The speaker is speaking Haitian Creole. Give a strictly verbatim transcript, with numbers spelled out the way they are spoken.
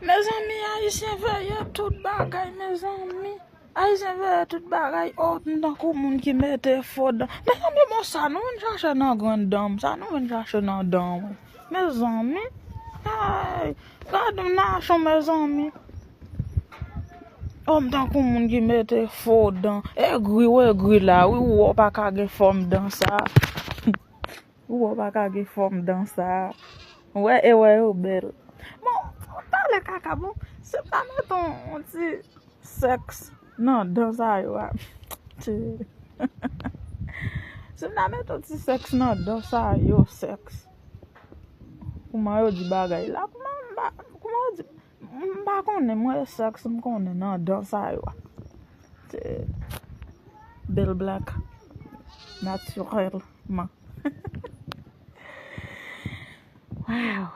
Mezanmi, ayisyen veye tout bagay, mezanmi. Ayisyen veye tout bagay. Oh, m tankou moun ki mete fo dan. Mezanmi, bon, sa nou vin chache nan grenn dan m, sa nou vin chache nan dan mwen. Mezanmi, ay, gad m nachon, mezanmi. Oh, m tankou moun ki mete fo dan. Egri w egri la, wi, ou wè w pa ka gen fòm dan sa. Ou wè w pa ka gen fòm dan sa. Wè, e wè yo bèl. Bon, pale kaka, bon, si m ta mete yon, yon ti sèks nan dan sa yo a. Ti- Si m ta mete yon ti sèks nan dan sa yo, sèks. Kouman yo di bagay la? Kouman, m pa- kouman yo di? M pa konnen, mwen sèks m konnen nan dan sa yo a. Se bèl blak. Natirèlman. Wow.